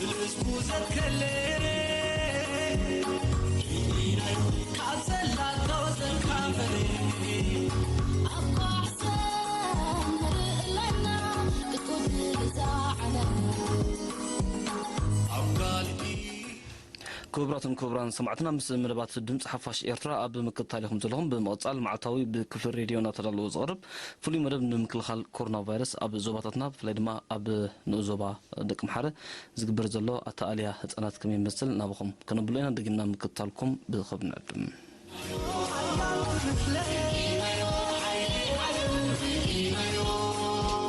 ህዝቡ ዘትከለ ርኢናዮ ካብ ዘላቶ ዘንካፈለ ኣቋዕሰ ንርኢ ኣለና ክትጎድል እዛ ዓለም ኣብ ካልእ ክቡራትን ክቡራን ሰማዕትና፣ ምስ መደባት ድምፂ ሓፋሽ ኤርትራ ኣብ ምክትታል ኢኹም ዘለኹም። ብምቕፃል፣ መዓልታዊ ብክፍሊ ሬድዮ እናተዳለወ ዝቐርብ ፍሉይ መደብ ንምክልኻል ኮሮና ቫይረስ ኣብ ዞባታትና፣ ብፍላይ ድማ ኣብ ንኡስ ዞባ ደቂ ምሓረ ዝግበር ዘሎ ኣተኣልያ ህፃናት ከመይ ይመስል ናባኹም ከነብሎ ኢና። ደጊምና ምክትታልኩም ብኽብሪ ንዕድም።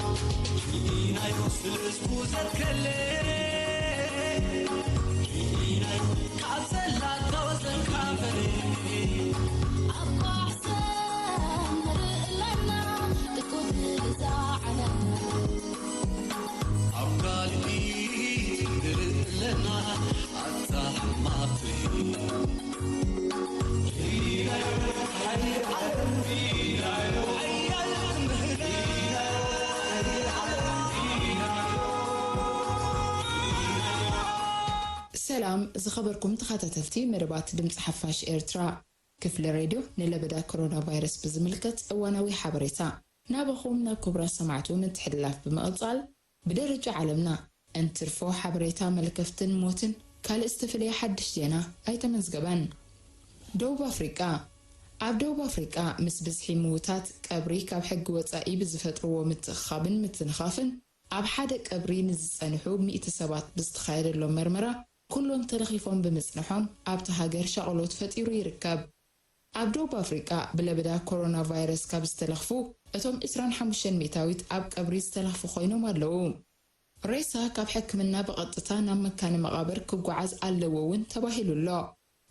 ርኢናዮ ስለ ህዝቡ ዘትከለ ርኢናዮ ካብ ዘላቶ ዘንካፈለ ኣቋዕሰ ንርኢ ኣለና ክትጎድል እዛ ዓለም ኣብ ካልእ ንርኢ ኣለና ኣታ ሕማቕ ሰላም ዝኸበርኩም ተኸታተልቲ መደባት ድምፂ ሓፋሽ ኤርትራ፣ ክፍሊ ሬድዮ ንለበዳ ኮሮና ቫይረስ ብዝምልከት እዋናዊ ሓበሬታ ናባኹም ናብ ክቡራት ሰማዕቱ ምትሕልላፍ ብምቕፃል፣ ብደረጃ ዓለምና እንትርፎ ሓበሬታ መልከፍትን ሞትን ካልእ ዝተፈለየ ሓድሽ ዜና ኣይተመዝገበን። ደቡብ ኣፍሪቃ። ኣብ ደቡብ ኣፍሪቃ ምስ ብዝሒ ምዉታት ቀብሪ ካብ ሕጊ ወጻኢ ብዝፈጥርዎ ምትእኽኻብን ምትንኻፍን ኣብ ሓደ ቀብሪ ንዝጸንሑ ሚእቲ ሰባት ብዝተኻየደሎም መርመራ ኩሎም ተለኺፎም ብምጽንሖም ኣብታ ሃገር ሻቕሎት ፈጢሩ ይርከብ። ኣብ ደቡብ ኣፍሪቃ ብለበዳ ኮሮና ቫይረስ ካብ ዝተለኽፉ እቶም ዕስራን ሓሙሽተን ሚእታዊት ኣብ ቀብሪ ዝተለኽፉ ኮይኖም ኣለዉ። ሬሳ ካብ ሕክምና ብቐጥታ ናብ መካነ መቓብር ክጓዓዝ ኣለዎ እውን ተባሂሉ ኣሎ።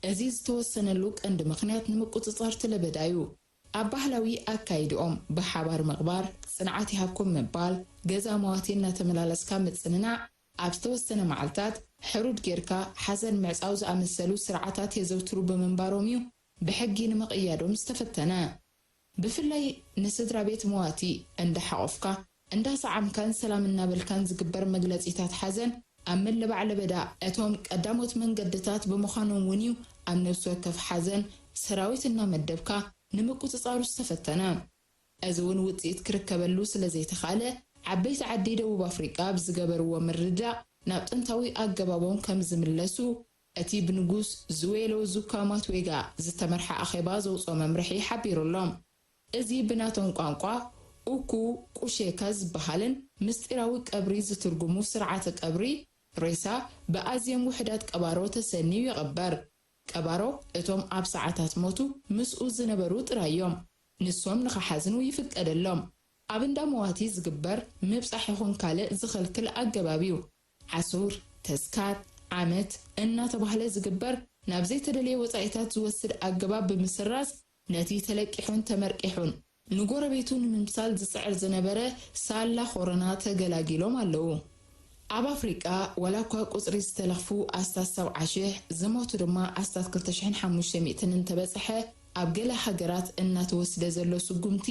እዚ ዝተወሰነሉ ቀንዲ ምኽንያት ንምቁጽጻር እቲ ለበዳ እዩ። ኣብ ባህላዊ ኣካይድኦም ብሓባር ምቕባር ጽንዓት ይሃብኩም ምባል፣ ገዛ መዋቲ እናተመላለስካ ምጽንናዕ፣ ኣብ ዝተወሰነ መዓልታት ሕሩድ ጌርካ ሓዘን ምዕጻው ዝኣመሰሉ ስርዓታት የዘውትሩ ብምንባሮም እዩ ብሕጊ ንምቕያዶም ዝተፈተነ። ብፍላይ ንስድራ ቤት መዋቲ እንዳሓቖፍካ፣ እንዳሰዓምካን ሰላም እናበልካን ዝግበር መግለጺታት ሓዘን ኣብ ምልባዕ ለበዳ እቶም ቀዳሞት መንገድታት ብምዃኖም እውን እዩ ኣብ ነብሲ ወከፍ ሓዘን ሰራዊት እናመደብካ ንምቁጽጻሩ ዝተፈተነ። እዚ እውን ውጽኢት ክርከበሉ ስለ ዘይተኻእለ፣ ዓበይቲ ዓዲ ደቡብ ኣፍሪቃ ብዝገበርዎ ምርድዳእ ናብ ጥንታዊ ኣገባቦም ከም ዝምለሱ እቲ ብንጉስ ዙዌሎ ዙካ ማትዌጋ ዝተመርሐ ኣኼባ ዘውጽኦ መምርሒ ሓቢሩ ኣሎ። እዚ ብናቶም ቋንቋ ኡኩ ቁሼካ ዝበሃልን ምስጢራዊ ቀብሪ ዝትርጉሙ ስርዓተ ቀብሪ ሬሳ ብኣዝዮም ውሑዳት ቀባሮ ተሰንዩ ይቕበር። ቀባሮ እቶም ኣብ ሰዓታት ሞቱ ምስኡ ዝነበሩ ጥራይ እዮም። ንሶም ንኽሓዝኑ ይፍቀደሎም። ኣብ እንዳ መዋቲ ዝግበር ምብጻሕ ይኹን ካልእ ዝኽልክል ኣገባብ እዩ። ዓሱር፣ ተስካር፣ ዓመት እናተባህለ ዝግበር ናብ ዘይተደልየ ወጻኢታት ዝወስድ ኣገባብ ብምስራዝ ነቲ ተለቂሑን ተመርቂሑን ንጎረቤቱ ንምምሳል ዝጽዕር ዝነበረ ሳላ ኮሮና ተገላጊሎም ኣለዉ። ኣብ ኣፍሪቃ ዋላ እኳ ቁጽሪ ዝተለኽፉ ኣስታት ሰብዓ ሽሕ ዝሞቱ ድማ ኣስታት ክልተ ሽሕን ሓሙሽተ ሚእትን እንተበጽሐ ኣብ ገለ ሃገራት እናተወስደ ዘሎ ስጉምቲ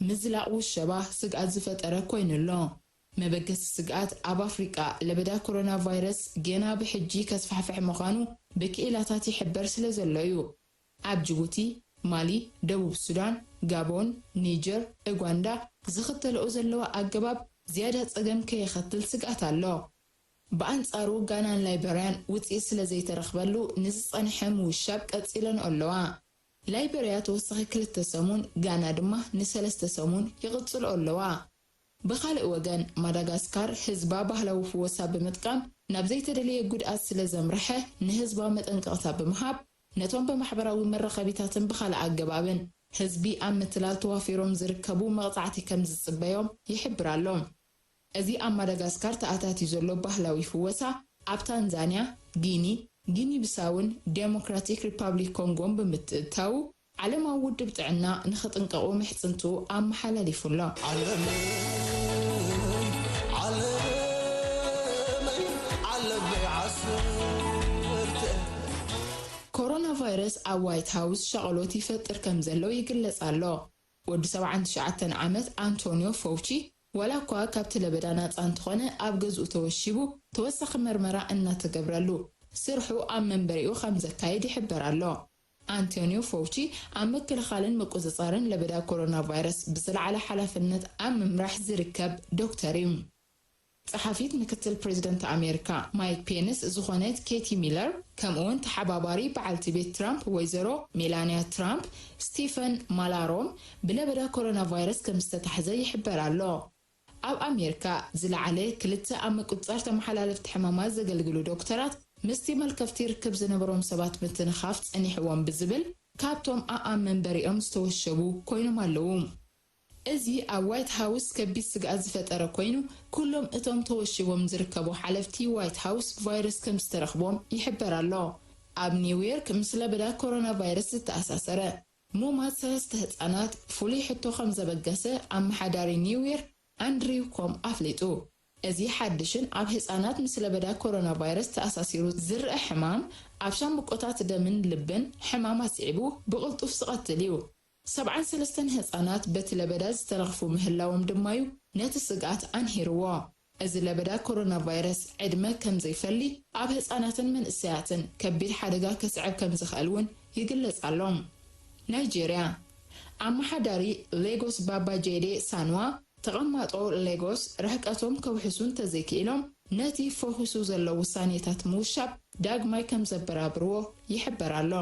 ምዝላቕ ውሸባ ስግኣት ዝፈጠረ ኮይኑ ኣሎ። መበገሲ ስግኣት ኣብ ኣፍሪቃ ለበዳ ኮሮና ቫይረስ ጌና ብሕጂ ከስፋሕፍሕ ምዃኑ ብክኢላታት ይሕበር ስለ ዘሎ እዩ። ኣብ ጅቡቲ፣ ማሊ፣ ደቡብ ሱዳን፣ ጋቦን፣ ኒጀር፣ ኡጋንዳ ዝኽተልኦ ዘለዋ ኣገባብ ዝያዳ ጸገም ከየኸትል ስግኣት ኣሎ። ብኣንጻሩ ጋናን ላይበርያን ውጽኢት ስለ ዘይተረኽበሉ ንዝጸንሐ ምውሻብ ቀጺለንኦ ኣለዋ። ላይበርያ ተወሳኺ ክልተ ሰሙን፣ ጋና ድማ ንሰለስተ ሰሙን ይቕጽልኦ ኣለዋ። ብኻልእ ወገን ማዳጋስካር ህዝባ ባህላዊ ፍወሳ ብምጥቃም ናብ ዘይተደለየ ጉድኣት ስለ ዘምረሐ ንህዝባ መጠንቀቕታ ብምሃብ ነቶም ብማሕበራዊ መራኸቢታትን ብኻልእ ኣገባብን ህዝቢ ኣብ ምትላል ተዋፊሮም ዝርከቡ መቕጻዕቲ ከም ዝጽበዮም ይሕብር ኣሎ። እዚ ኣብ ማዳጋስካር ተኣታትዩ ዘሎ ባህላዊ ፍወሳ ኣብ ታንዛንያ፣ ጊኒ፣ ጊኒ ብሳውን ዴሞክራቲክ ሪፓብሊክ ኮንጎን ብምትእትታዉ ዓለማዊ ውድብ ጥዕና ንኽጥንቀቑ ምሕጽንትኡ ኣመሓላሊፉ ኣሎ። ዓለመይ ዓለመይ ዓለመይ ዓሰርተ ኮሮና ቫይረስ ኣብ ዋይት ሃውስ ሻቕሎት ይፈጥር ከም ዘሎ ይግለጽ ኣሎ። ወዲ ሰብዓን ትሽዓተን ዓመት ኣንቶኒዮ ፈውቺ ዋላ እኳ ካብቲ ለበዳ ናጻ እንተኾነ፣ ኣብ ገዝኡ ተወሺቡ ተወሳኺ መርመራ እናተገብረሉ ስርሑ ኣብ መንበሪኡ ከም ዘካይድ ይሕበር ኣሎ። ኣንቶኒዮ ፎውቺ ኣብ ምክልኻልን ምቁጽጻርን ለበዳ ኮሮና ቫይረስ ብዝለዓለ ሓላፍነት ኣብ ምምራሕ ዝርከብ ዶክተር እዩ። ጸሓፊት ምክትል ፕሬዚደንት ኣሜሪካ ማይክ ፔንስ ዝኾነት ኬቲ ሚለር፣ ከምኡውን ተሓባባሪ በዓልቲ ቤት ትራምፕ ወይዘሮ ሜላንያ ትራምፕ፣ ስቲፈን ማላሮም፣ ብለበዳ ኮሮና ቫይረስ ከም ዝተታሕዘ ይሕበር ኣሎ። ኣብ ኣሜሪካ ዝለዓለ ክልተ ኣብ ምቁጽጻር ተመሓላለፍቲ ሕማማት ዘገልግሉ ዶክተራት፣ ምስቲ መልከፍቲ ርክብ ዝነበሮም ሰባት ምትንኻፍ ጸኒሕዎም ብዝብል፣ ካብቶም ኣኣብ መንበሪኦም ዝተወሸቡ ኮይኖም ኣለዉ። እዚ ኣብ ዋይት ሃውስ ከቢድ ስግኣት ዝፈጠረ ኮይኑ፣ ኩሎም እቶም ተወሺቦም ዝርከቡ ሓለፍቲ ዋይት ሃውስ ቫይረስ ከም ዝተረኽቦም ይሕበር ኣሎ። ኣብ ኒውዮርክ ምስ ለበዳ ኮሮና ቫይረስ ዝተኣሳሰረ ሙማት ሰለስተ ህጻናት ፍሉይ ሕቶ ከም ዘበገሰ ኣመሓዳሪ ኒውዮርክ ኣንድሪው ኮም ኣፍሊጡ። እዚ ሓድሽን ኣብ ህጻናት ምስ ለበዳ ኮሮና ቫይረስ ተኣሳሲሩ ዝረአ ሕማም፣ ኣብ ሻምብቆታት ደምን ልብን ሕማም ኣስዒቡ ብቕልጡፍ ዝቐትል እዩ። ሰብዓን ሰለስተን ህጻናት በቲ ለበዳ ዝተረኽፉ ምህላዎም ድማዩ ነቲ ስግኣት ኣንሂርዎ። እዚ ለበዳ ኮሮና ቫይረስ ዕድመ ከም ዘይፈሊ፣ ኣብ ህጻናትን መንእሰያትን ከቢድ ሓደጋ ከስዕብ ከም ዝኽእል እውን ይግለጽ ኣሎ። ናይጄርያ፣ ኣመሓዳሪ ሌጎስ ባባ ጄዴ ሳንዋ፣ ተቐማጦ ሌጎስ ርሕቀቶም ከውሕሱ እንተዘይክኢሎም፣ ነቲ ፈኹሱ ዘሎ ውሳኔታት ምውሻብ ዳግማይ ከም ዘበራብርዎ ይሕበር ኣሎ።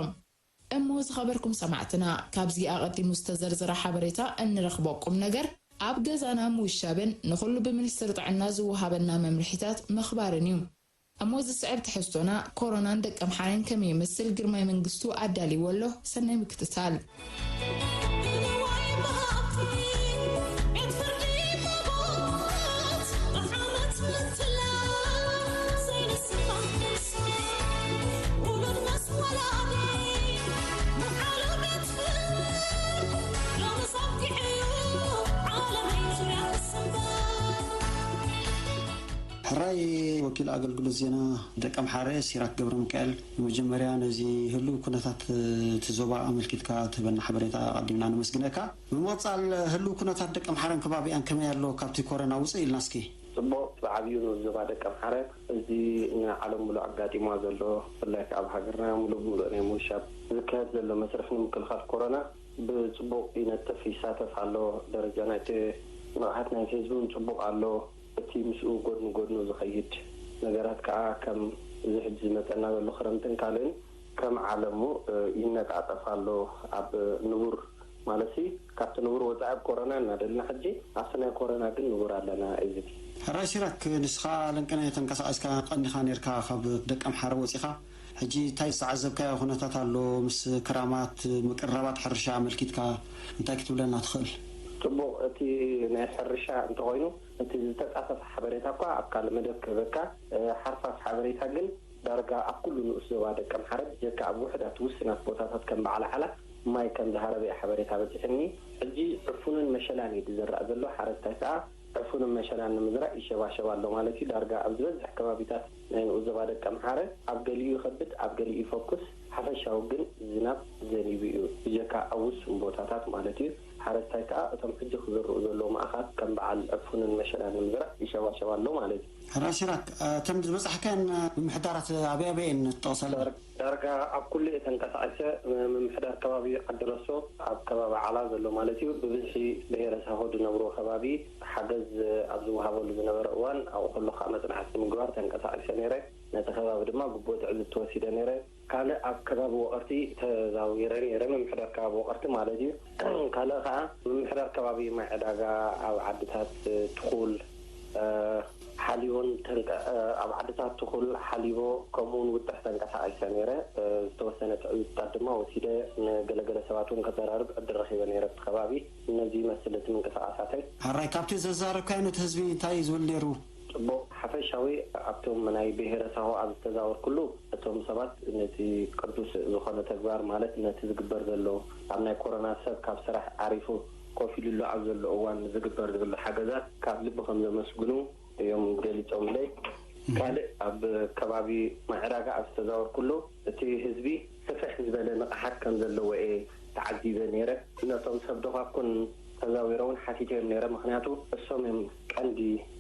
እሞ ዝኸበርኩም ሰማዕትና፣ ካብዚ ኣቐዲሙ ዝተዘርዘረ ሓበሬታ እንረኽቦ ቁም ነገር ኣብ ገዛና ምውሻብን ንኹሉ ብሚኒስትሪ ጥዕና ዝወሃበና መምርሒታት ምኽባርን እዩ። እሞ ዝስዕብ ትሕዝቶና ኮሮናን ደቀምሓረን ከመይ ይመስል ግርማይ መንግስቱ ኣዳልይዎ ኣሎ። ሰናይ ምክትታል። ሕራይ ወኪል ኣገልግሎት ዜና ደቀምሓረ ሲራክ ገብረ ሚካኤል፣ ብመጀመርያ ነዚ ህሉው ኩነታት እቲ ዞባ ኣመልኪትካ ትህበና ሓበሬታ ኣቐዲምና ነመስግነካ። ብምቕጻል ህሉው ኩነታት ደቀምሓረን ከባቢኣን ከመይ ኣሎ ካብቲ ኮረና ውፅእ ኢልና እስኪ? ጽቡቕ፣ ብዓብዩ ንዞባ ደቀምሓረ እዚ ንዓለም ሙሉእ ኣጋጢምዋ ዘሎ፣ ብፍላይ ከኣ ኣብ ሃገርና ሙሉእ ብሙሉእ ናይ ምውሻብ ዝካየድ ዘሎ መስርሕ ንምክልኻል ኮሮና ብጽቡቕ ይነጥፍ ይሳተፍ ኣሎ። ደረጃ ናይቲ ንቕሓት ናይቲ ህዝቢ እውን ጽቡቕ ኣሎ። እቲ ምስኡ ጎድኒ ጎድኑ ዝኸይድ ነገራት ከኣ ከም እዚ ሕጂ ዝመጸና ዘሎ ክረምትን ካልእን ከም ዓለሙ ይነጣጠፍ ኣሎ። ኣብ ንቡር ማለትሲ ካብቲ ንቡር ወጻኢ ኣብ ኮሮና እናደልና ሕጂ ኣብቲ ናይ ኮሮና ግን ንቡር ኣለና እዩ ዝብል። ሕራይ ሲራክ፣ ንስኻ ለንቅነ ተንቀሳቒስካ ቀኒኻ ነርካ ካብ ደቀምሓረ ወጺኻ። ሕጂ እንታይ ዝተዓዘብካዮ ኩነታት ኣሎ? ምስ ክራማት ምቅርራባት ሕርሻ ኣመልኪትካ እንታይ ክትብለና ትኽእል? ጽቡቕ፣ እቲ ናይ ሕርሻ እንተኾይኑ እቲ ዝተጻፈፈ ሓበሬታ እኳ ኣብ ካልእ መደብ ክህበካ፣ ሓርፋፍ ሓበሬታ ግን ዳርጋ ኣብ ኩሉ ንኡስ ዞባ ደቀምሓረ ብጀካ ኣብ ውሑዳት ውስናት ቦታታት ከም በዓል ዓላ ማይ ከም ዝሃረበ እዩ ሓበሬታ በጺሕኒ። ሕጂ ዕፉንን መሸላን እዩ ዝዝራእ ዘሎ። ሓረስታይ ከኣ ዕፉንን መሸላን ንምዝራእ ይሸባሸብ ኣሎ ማለት እዩ። ዳርጋ ኣብ ዝበዝሕ ከባቢታት ናይ ንኡስ ዞባ ደቀምሓረ ኣብ ገሊኡ ይኸብድ፣ ኣብ ገሊኡ ይፈኩስ። ሓፈሻዊ ግን ዝናብ ዘኒቡ እዩ። ብጀካ ኣብ ውሱን ቦታታት ማለት እዩ። ሓረስታይ ከኣ እቶም ሕጂ ክዝርኡ ዘለዉ ማእኻት ከም በዓል ዕፉንን መሸላን ንምዝራእ ይሸባሸብ ኣሎ ማለት እዩ። ሕራይ ሲራክ፣ እተን ዝበጻሕካየን ምምሕዳራት ኣበይ ኣበይ እየን ትጠቕሰለን? ዳርጋ ኣብ ኩሉ እየ ተንቀሳቒሰ። ምምሕዳር ከባቢ ዓዲ ረሶ ኣብ ከባቢ ዓላ ዘሎ ማለት እዩ። ብብዝሒ ብሄረ ሳሆ ዝነብርዎ ከባቢ ሓገዝ ኣብ ዝወሃበሉ ዝነበረ እዋን ኣብኡ ከለኹ ከዓ መጽናዕቲ ንምግባር ተንቀሳቒሰ ነይረ። ነቲ ከባቢ ድማ ግቡእ ትዕዝብቲ ወሲደ ነይረ። ካልእ ኣብ ከባቢ ወቐርቲ ተዛዊረ ነይረ። ምምሕዳር ከባቢ ወቐርቲ ማለት እዩ። ካልእ ከዓ ምምሕዳር ከባቢ ማይ ዕዳጋ ኣብ ዓድታት ትኹል ሓሊቦን ተንቀ ኣብ ዓድታት ትኹል ሓሊቦ ከምኡውን ውጥሕ ተንቀሳቒሰ ነይረ። ዝተወሰነ ትዕዝብትታት ድማ ወሲደ ንገለገለ ሰባት እውን ከዘራርብ ዕድል ረኺበ ነይረ። ኣብቲ ከባቢ እነዚ ይመስል እቲ ምንቅስቓሳተይ። ሕራይ፣ ካብቲ ዘዛረብካዮ ነቲ ህዝቢ እንታይ እዩ ዝብል ነይሩ? ጽቡቕ፣ ሓፈሻዊ ኣብቶም ናይ ብሄረ ሳሆ ኣብ ዝተዛወርኩሉ እቶም ሰባት ነቲ ቅዱስ ዝኾነ ተግባር ማለት ነቲ ዝግበር ዘሎ ኣብ ናይ ኮሮና ሰብ ካብ ስራሕ ዓሪፉ ኮፍ ኢሉሉ ኣብ ዘሎ እዋን ዝግበር ዘሎ ሓገዛት ካብ ልቢ ከም ዘመስግኑ እዮም ገሊጾምለይ። ካልእ ኣብ ከባቢ ማይ ዕዳጋ ኣብ ዝተዛወርኩሉ እቲ ህዝቢ ስፍሕ ዝበለ ንቕሓት ከም ዘለዎ እየ ተዓዚበ ነይረ። ነቶም ሰብ ዶኻኩን ተዛዊረ እውን ሓቲተዮም ነይረ፣ ምኽንያቱ እሶም እዮም ቀንዲ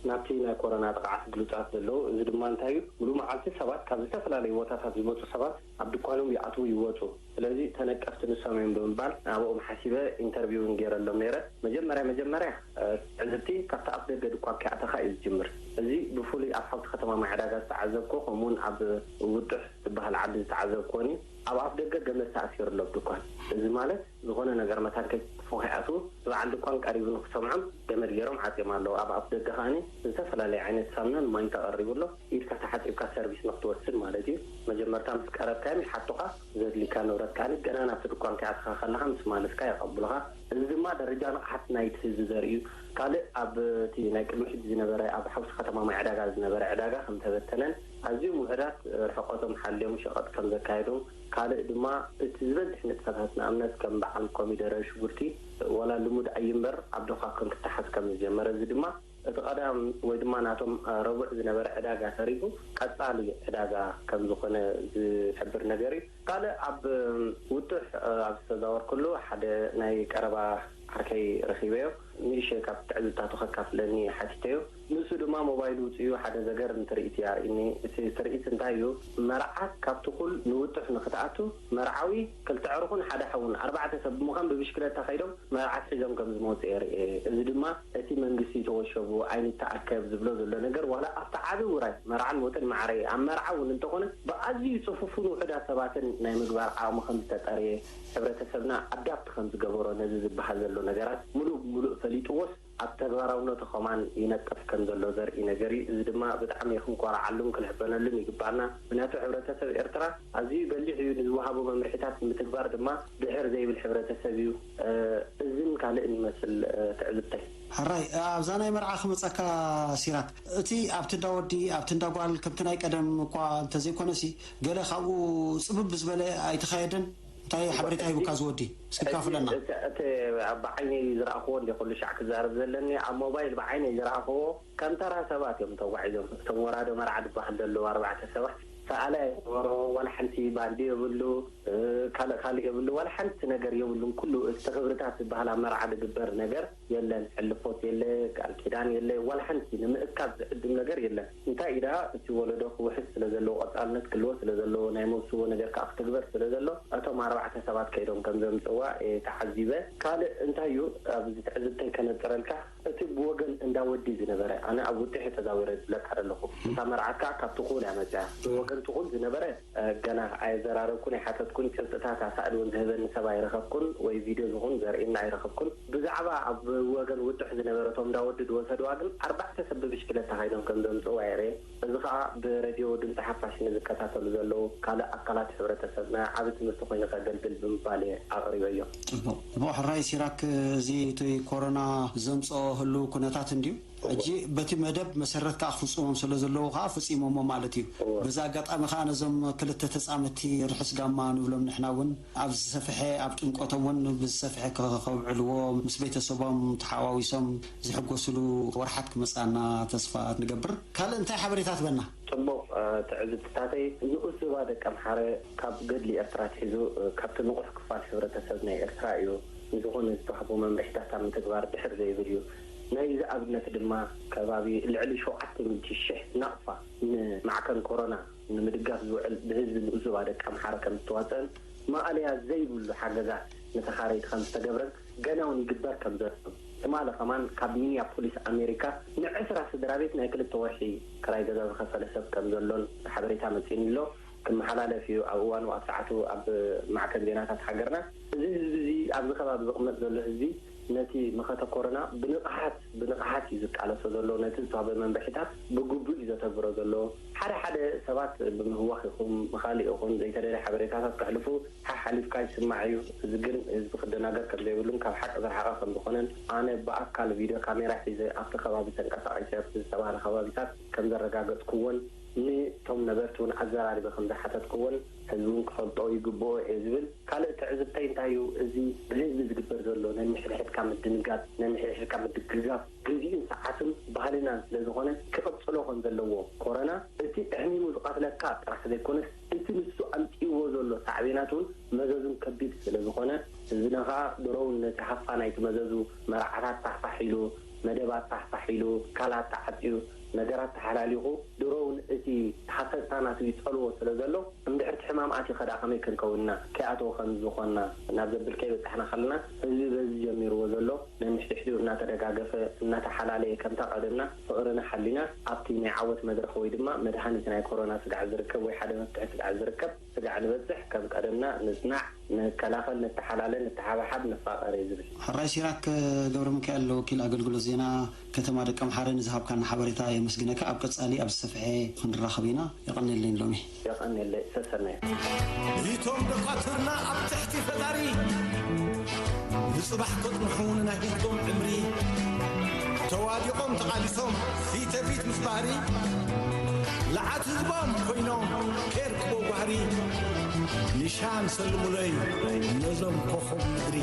ናብቲ ናይ ኮሮና ጥቕዓት ብሉጻት ዘለዉ። እዚ ድማ እንታይ እዩ? ሙሉእ መዓልቲ ሰባት ካብ ዝተፈላለዩ ቦታታት ዝመጹ ሰባት ኣብ ድኳኖም ይኣትዉ ይወጹ። ስለዚ ተነቀፍቲ ንሶም እዮም ብምባል ናብኦም ሓሲበ ኢንተርቪው እውን ገይረሎም ነይረ። መጀመርያ መጀመርያ፣ እ፣ ትዕዝብቲ ካብቲ ኣፍ ደገ ድኳን ከይኣተኻ እዩ ዝጅምር። እዚ ብፍሉይ ኣብ ሓውሲ ከተማ ማይ ዕዳጋ ዝተዓዘብኩ፣ ከምኡውን ኣብ ውጡሕ ዝበሃል ዓዲ ዝተዓዘብኩዎን እዩ። ኣብ ኣፍ ደገ ገመድ ተኣሲሩ ኣሎ ኣብ ድኳን። እዚ ማለት ዝኾነ ነገር መታን ከይጽፉ ከይኣትዉ፣ እቲ በዓል ድኳን ቀሪቡ ንክሰምዖም ገመድ ገይሮም ዓጽዮም ኣለዉ። ኣብ ኣፍ ደገ ከኣኒ ዝተፈላለየ ዓይነት ሳምናን ማይን ተቐሪቡ ኣሎ። ኢድካ ተሓጺብካ ሰርቪስ ንክትወስድ ማለት እዩ። መጀመርታ ምስ ቀረብካዮም ይሓቱኻ፣ ዘድልካ ንብረት ከኣኒ ገና ናብቲ ድኳን ከይኣተኻ ከለኻ ምስ ማለስካ የቐብሉኻ። እዚ ድማ ደረጃ ንቕሓት ናይቲ ህዝቢ ዘርኢ እዩ። ካልእ ኣብ እቲ ናይ ቅድሚ ሕጂ ዝነበረ ኣብ ሓውሲ ከተማ ማይ ዕዳጋ ዝነበረ ዕዳጋ ከም ተበተነን ኣዝዮም ውሑዳት ርሕቐቶም ሓልዮም ሸቐጥ ከም ዘካየዱ፣ ካልእ ድማ እቲ ዝበዝሕ ንጥፈታት ንኣብነት ከም በዓል ኮሚደረ፣ ሽጉርቲ ዋላ ልሙድ ኣዩ እምበር ኣብ ዶኻክን ክተሓዝ ከም ዝጀመረ፣ እዚ ድማ እቲ ቀዳም ወይ ድማ ናቶም ረቡዕ ዝነበረ ዕዳጋ ተሪፉ ቀጻሊ ዕዳጋ ከም ዝኾነ ዝሕብር ነገር እዩ። ካልእ ኣብ ውጡሕ ኣብ ዝተዛወርኩሉ ሓደ ናይ ቀረባ ዓርከይ ረኺበዮ። ንእሽተይ ካብ ትዕዝብታቱ ከካፍለኒ ሓቲተዮ። ንሱ ድማ ሞባይሉ ውፅኡ ሓደ ዘገርም ትርኢት እዩ ኣርእኒ። እቲ ትርኢት እንታይ እዩ? መርዓት ካብ ትኹል ንውጡሕ ንክትኣቱ መርዓዊ፣ ክልተ ዕሩኹን ሓደ ሓውን ኣርባዕተ ሰብ ብምዃን ብብሽክለታ ከይዶም መርዓት ሒዞም ከም ዝመፁ የርኢ። እዚ ድማ እቲ መንግስቲ ተወሸቡ ኣይንተኣከብ ዝብሎ ዘሎ ነገር ዋላ ኣብቲ ዓቢ ውራይ መርዓን ሞትን ማዕረ እዩ። ኣብ መርዓ እውን እንተኾነ ብኣዝዩ ጽፉፍን ውሑዳት ሰባትን ናይ ምግባር ዓቕሚ ከም ዝተጠርየ፣ ሕብረተሰብና ኣዳፕት ከም ዝገበሮ ነዚ ዝበሃል ዘሎ ነገራት ምሉእ ብምሉእ ፈሊጥዎስ ኣብ ተግባራውነቱ ከማን ይነጥፍ ከም ዘሎ ዘርኢ ነገር እዩ። እዚ ድማ ብጣዕሚ ክንኮርዓሉን ክንሕበነሉን ይግባና። ምክንያቱ ሕብረተሰብ ኤርትራ ኣዝዩ በሊሕ እዩ፣ ንዝወሃቦ መምርሒታት ንምትግባር ድማ ድሕር ዘይብል ሕብረተሰብ እዩ። እዝን ካልእን ይመስል ትዕዝብተይ። ሕራይ ኣብዛ ናይ መርዓ ክመፀካ ሲራክ፣ እቲ ኣብቲ እንዳ ወዲ ኣብቲ እንዳ ጓል ከምቲ ናይ ቀደም እኳ እንተዘይኮነሲ ገለ ካብኡ ፅብብ ዝበለ ኣይተኻየደን? እንታይ ሓበሬታ ሂቡካ ዝወዲ? እስኪ ካፍለና። እቲ ብዓይነይ ዝረኣኽዎ እንደ ኩሉ ሻዕ ክዛረብ ዘለኒ ኣብ ሞባይል ብዓይነይ ዝረኣኽዎ ከም ተራ ሰባት እዮም ተጓዒዞም። እቶም ወራዶ መርዓ ዝበሃል ዘለዉ ኣርባዕተ ሰባት ሰኣላይ ነበሮ፣ ዋላ ሓንቲ ባንዲ የብሉ፣ ካልእ ካልእ የብሉ፣ ዋላ ሓንቲ ነገር የብሉን። ኩሉ እቲ ክብርታት ዝበሃል ኣብ መርዓ ዝግበር ነገር የለን። ሕልፎት የለ፣ ቃል ኪዳን የለ፣ ዋላ ሓንቲ ንምእካብ ዝዕድም ነገር የለን። እንታይ ኢዳ እቲ ወለዶ ክውሕስ ስለ ዘለዎ፣ ቀጻልነት ክልዎ ስለ ዘለዎ፣ ናይ መውስቦ ነገር ከዓ ክትግበር ስለ ዘሎ፣ እቶም ኣርባዕተ ሰባት ከይዶም ከም ዘምጽዋ እየ ተዓዚበ። ካልእ እንታይ እዩ ኣብዚ ትዕዝብተይ ከነጽረልካ? እቲ ብወገን እንዳ ወዲ ዝነበረ፣ ኣነ ኣብ ውጥሕ ተዛዊረ ዝብለካ ዘለኹ፣ እታ መርዓት ከዓ ካብ ትኹል እያ መፅያ። ብወገን ትኹል ዝነበረ ገና ኣየዘራረብኩን ኣይሓተትኩን፣ ጭብጥታት ኣሳእል እውን ዝህበኒ ሰብ ኣይረኸብኩን፣ ወይ ቪድዮ ዝኹን ዘርእየኒ ኣይረኸብኩን። ብዛዕባ ኣብ ወገን ውጥሕ ዝነበረ እቶም እንዳ ወዲ ዝወሰድዋ ግን ኣርባዕተ ሰብ ብብሽክለታ ከይዶም ከም ዘምፅዋ የርእየ። እዚ ከዓ ብሬድዮ ድምፂ ሓፋሽ ንዝከታተሉ ዘለዉ ካልእ ኣካላት ሕብረተሰብና ዓቢ ትምህርቲ ኮይኑ ከገልግል ብምባል እየ ኣቕሪበዮ። ጽቡቕ። ጽቡቕ። ሕራይ ሲራክ፣ እዚ እቲ ኮሮና ዘምጽኦ ህሉው ኩነታት እንድዩ። ሕጂ በቲ መደብ መሰረት ከኣ ክፍጽሞም ስለ ዘለዉ ከኣ ፈጺሞሞ ማለት እዩ። እወ። በዚ ኣጋጣሚ ከኣ ነዞም ክልተ ተጻመቲ ርሑስ ጋማ ንብሎም ንሕና እውን ኣብ ዝሰፍሐ፣ ኣብ ጭምቆቶም እውን ብዝሰፍሐ ከ-፣ ከብዕልዎ ምስ ቤተሰቦም ተሓዋዊሶም ዝሕጎስሉ ወርሓት ክመጽኣና ተስፋ ንገብር። ካልእ እንታይ ሓበሬታ ትበና? ጽቡቕ፣ እ፣ ትዕዝብትታተይ ንኡስ ዞባ ደቀምሓረ ካብ ገድሊ ኤርትራ ኣትሒዙ፣ እ፣ ካብቲ ንቑሕ ክፋል ሕብረተሰብ ናይ ኤርትራ እዩ። ንዝኾነ ዝተዋህቦ መምርሒታት ኣብ ምትግባር ድሕር ዘይብል እዩ። ናይዚ ኣብነት ድማ ከባቢ ልዕሊ ሸውዓተ ሚእቲ ሽሕ ናቕፋ ንማዕከን ኮሮና ንምድጋፍ ዝውዕል ብህዝቢ ንኡስ ዞባ ደቀምሓረ ከም ዝተዋጸአን ማእለያ ዘይብሉ ሓገዛት ንተኻረይቲ ከም ዝተገብረን ገና እውን ይግበር ከም ዘሎ። ትማሊ ከማን ካብ ሚኒያፖሊስ ኣሜሪካ ንዕስራ ስድራ ቤት ናይ ክልተ ወርሒ ክራይ ገዛ ዝኸፈለ ሰብ ከም ዘሎን ሓበሬታ መጺኡኒ ኣሎ። ክመሓላለፍ እዩ ኣብ እዋኑ ኣብ ሰዓቱ ኣብ ማዕከን ዜናታት ሃገርና። እዚ ህዝቢ እዚ ኣብዚ ከባቢ ዝቕመጥ ዘሎ ህዝቢ ነቲ መኸተ ኮሮና ብንቕሓት ብንቕሓት እዩ ዝቃለሶ ዘሎ። ነቲ ዝተዋህበ መምርሒታት ብግቡእ እዩ ዘተግብሮ ዘሎ። ሓደ ሓደ ሰባት ብምህዋኽ ይኹን ብኻልእ ይኹን ዘይተደልየ ሓበሬታታት ከሕልፉ ሓሓሊፍካ ይስማዕ እዩ። እዚ ግን ህዝቢ ክደናገር ከም ዘይብሉን ካብ ሓቂ ዝረሓቐ ከም ዝኾነን ኣነ ብኣካል ቪድዮ ካሜራ ሒዘ ኣብቲ ከባቢ ተንቀሳቒሰ ኣብቲ ዝተባህለ ከባቢታት ከም ዘረጋገጽኩዎን ንቶም ነበርቲ እውን ኣዘራሪበ ከም ዝሓተትኩዎን ህዝቢ እውን ክፈልጦ ይግብኦ እየ ዝብል። ካልእ ትዕዝብተይ እንታይ እዩ? እዚ ብህዝቢ ዝግበር ዘሎ ነንሕድሕድካ ምድንጋጽ፣ ነንሕድሕድካ ምድግጋፍ ግዜኡን ሰዓቱን ባህልናን ስለ ዝኾነ ክቕጽሎ ከም ዘለዎ፣ ኮረና እቲ ኣሕሚሙ ዝቐትለካ ጥራሕ ዘይኮነስ እቲ ንሱ ኣምጺእዎ ዘሎ ሳዕቤናት እውን መዘዙን ከቢድ ስለ ዝኾነ፣ ህዝብና ከኣ ድሮ እውን ነቲ ሃፋ ናይቲ መዘዙ መርዓታት ፋሕፋሕ ኢሉ፣ መደባት ፋሕፋሕ ኢሉ፣ ካላት ተዓፅዩ፣ ነገራት ተሓላሊኹ፣ ድሮ እውን እቲ ተኸፈትታ ናቱ ይፀልዎ ስለ ዘሎ፣ እንድሕር እቲ ሕማም ኣትዩ ኸዳ ከመይ ክንከውን ኢና፣ ከይኣተወ ከም ዝኾንና ናብ ዘብል ከይበፃሕና ከለና፣ ህዝቢ በዚ ጀሚርዎ ዘሎ ነንሕድሕዲኡ እናተደጋገፈ፣ እናተሓላለየ፣ ከምታ ቀደምና ፍቕርና ሓሊና ኣብቲ ናይ ዓወት መድረኽ ወይ ድማ መድሃኒት ናይ ኮሮና ስጋዕ ዝርከብ ወይ ሓደ መፍትሒ ስጋዕ ዝርከብ ስጋዕ ንበፅሕ፣ ከም ቀደምና ንፅናዕ፣ ንከላኸል፣ ንተሓላለ፣ ንተሓባሓብ፣ ንፋቐር እየ ዝብል። ሕራይ ሲራክ ገብረ ሚካኤል፣ ወኪል ኣገልግሎት ዜና ከተማ ደቀምሓረ፣ ንዝሃብካና ሓበሬታ የመስግነካ። ኣብ ቀጻሊ ኣብ ዝሰፍሐ ክንራኸብ ኢና። የቐንየለይ ሎሚ። የቐንየለይ። ሰሰናዩ። እቶም ደቋትርና ኣብ ትሕቲ ፈጣሪ፣ ንጽባሕ ከጽንሑ ንናይ ህዝቦም ዕምሪ፣ ተዋዲቖም ተቓሊሶም ፊተ ፊት ምስ ባህሪ፣ ለዓት ህዝቦም ኮይኖም ከርክቦ ጓህሪ፣ ኒሻን ሰልሙለይ ነዞም ኮኾብ ምድሪ።